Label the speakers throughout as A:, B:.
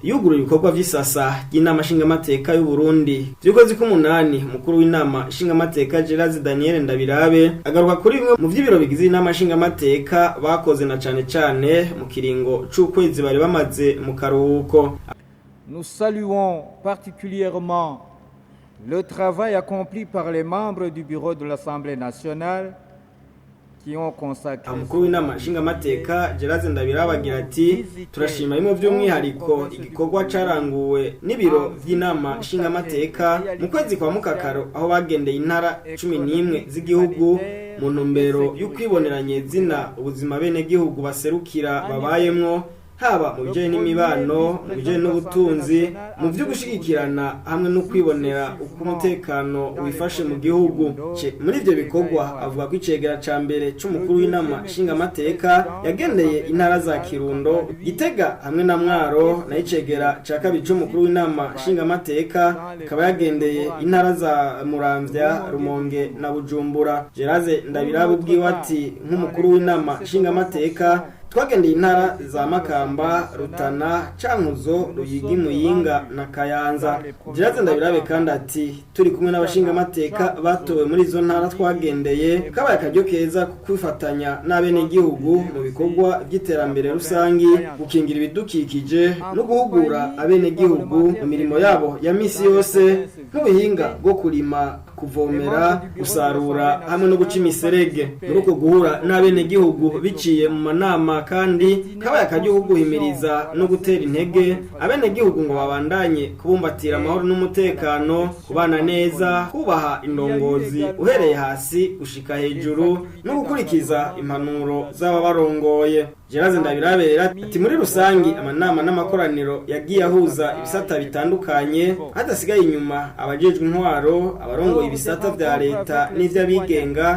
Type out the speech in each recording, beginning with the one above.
A: Yugurura ibikorwa vy'isasa ry'inama nshingamateka y'u Burundi vy'ukwezi k'umunani, umukuru w'inama nshingamateka Gerard Daniel Ndabirabe agaruka kuri bimwe mu vy'ibiro bigize inama nshingamateka bakoze, na cane cane mu kiringo c'ukwezi bari bamaze mu karuhuko.
B: Nous saluons particulièrement le travail accompli par les membres du bureau de l'Assemblée nationale qui ont consacré
A: Umukuru w'inama nshingamateka Gerard Ndabirabe agira ati: "Turashima bimwe by'umwihariko igikorwa caranguwe n'ibiro vy'inama nshingamateka mu kwezi kwa mukakaro, aho bagendeye intara 11 z'igihugu mu ntumbero y'ukwiboneranye zina ubuzima bene gihugu baserukira babayemwo, haba mu bijanye n'imibano, mu bijanye n'ubutunzi, mu vyo gushigikirana hamwe no kwibonera uko umutekano wifashe mu gihugu." Muri ivyo bikorwa avuga ko icegera ca mbere c'umukuru w'inama nshingamateka yagendeye intara za Kirundo, Gitega hamwe na Mwaro, nayo icegera ca kabiri c'umukuru w'inama nshingamateka akaba yagendeye intara za Muramvya, Rumonge na Bujumbura. Gerard Ndabirabe ubwiwe ati: "Nk'umukuru w'inama nshingamateka twagendeye intara za Makamba, Rutana, Cankuzo, Ruyigi, Muyinga na Kayanza." Gerard Ndabirabe kandi ati: "Turi kumwe n'abashingamateka batowe muri izo ntara twagendeye, kabaye akaryo keza ko kwifatanya n'abenegihugu mu bikorwa by'iterambere rusangi, gukingira ibidukikije no guhugura abenegihugu mu mirimo yabo ya misi yose, nk'ubuhinga bwo kurima, kuvomera, gusarura hamwe no guca imiserege." Muri uko guhura n'abenegihugu biciye mu manama kandi kabaye akaryo ko guhimiriza no gutera intege abenegihugu ngo babandanye kubumbatira amahoro n'umutekano, kubana neza, kubaha indongozi uhereye hasi gushika hejuru no gukurikiza impanuro z'ababarongoye. Gerard Ndabirabe ati: "Muri rusangi amanama n'amakoraniro yagiye ahuza ibisata bitandukanye, hadasigaye inyuma abajejwe intwaro, abarongoye ibisata vya leta n'ivy'abigenga,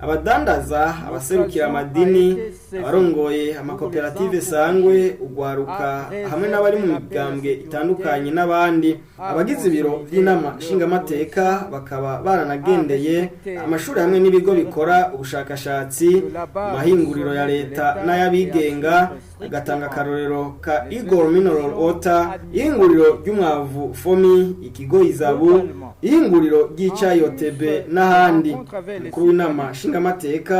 A: abadandaza, abaserukira amadini, abarongoye amakoperative sangwe, ugwaruka hamwe n'abari mu migambwe itandukanye n'abandi." Abagize ibiro vy'inama nshingamateka bakaba baranagendeye amashuri hamwe n'ibigo bikora ubushakashatsi, amahinguriro ya leta n'ay'abigenga. Agatanga akarorero ka Igor Mineral Water, ihinguriro ry'umwavu Fomi, ikigo Izabu, ihinguriro ry'icayi OTB n'ahandi. Umukuru w'inama nshingamateka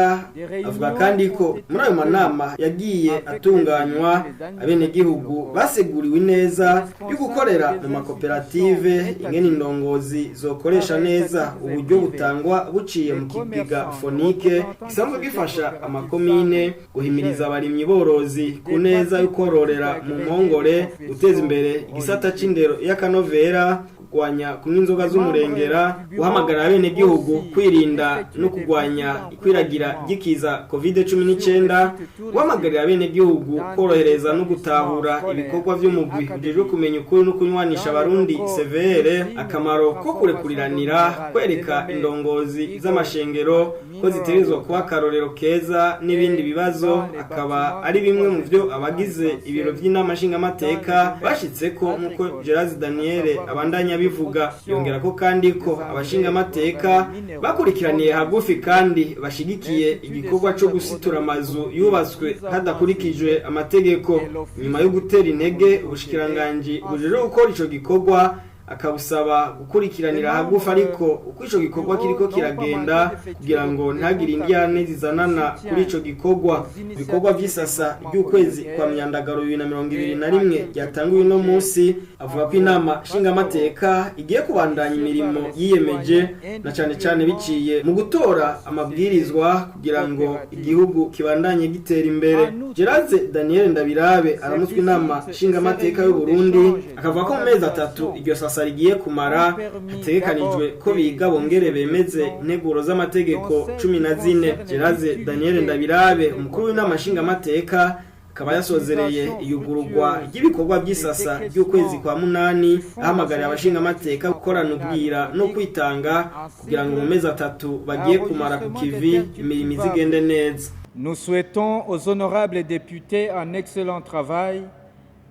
A: avuga kandi ko muri ayo manama yagiye atunganywa, abenegihugu baseguriwe neza yo gukorera mu makoperative, ingene indongozi zokoresha neza uburyo butangwa buciye mu kigega Fonike gisanzwe gifasha amakomine, guhimiriza abarimyi borozi ku neza yo kororera mu mpongore, guteza imbere igisata c'indero y'akanovera, kurwanya kunywa inzoga z'umurengera, guhamagarira abenegihugu kwirinda no kurwanya ikwiragira ry'ikiza COVID-19, guhamagarira abenegihugu korohereza no gutahura ibikorwa vy'umugwi ujejwe kumenya ukuri no kunywanisha abarundi CVR, akamaro ko kurekuriranira, kwereka indongozi z'amashengero ko zitegerezwa kuba akarorero keza n'ibindi bibazo, akaba ari bimwe mu vyo abagize ibiro vy'inama nshingamateka bashitseko, nk'uko Gerard Daniel abandanya abivuga. Yongera ko kandi ko abashingamateka bakurikiraniye hagufi kandi bashigikiye igikorwa co gusitura amazu yubatswe hadakurikijwe amategeko, nyuma yo gutera intege ubushikiranganji bujejwe gukora ico gikorwa, akabusaba gukurikiranira hagufi ariko uko ico gikorwa kiriko kiragenda kugira ngo ntagire indyane zizanana kuri ico gikorwa. Ibikorwa vy'isasa ry'ukwezi kwa myandagaro 2021 ryatanguye uno munsi, avuga ko inama nshingamateka igiye kubandanya imirimo yiyemeje, na cane cane biciye mu gutora amabwirizwa kugira ngo igihugu kibandanye gitera imbere. Gerard Daniel Ndabirabe aramutswe inama nshingamateka y'u Burundi, akavuga ko mu mezi 3 iryo sasa rigiye kumara hategekanijwe ko biga bongere bemeze integuro z'amategeko 14. Gerard Daniel Ndabirabe, umukuru w'inama nshingamateka, akaba yasozereye iyugururwa ry'ibikorwa by'isasa ry'ukwezi kwa munani ahamagarira abashingamateka gukorana ubwira no kwitanga kugira ngo mu mezi 3 bagiye kumara ku kivi imirimo izigende neza.
B: Nous souhaitons aux honorables députés un excellent travail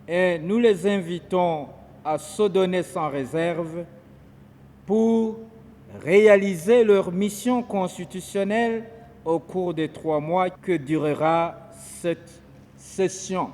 B: et nous les invitons à se donner sans réserve pour réaliser leur mission constitutionnelle au cours des 3 mois que durera cette session.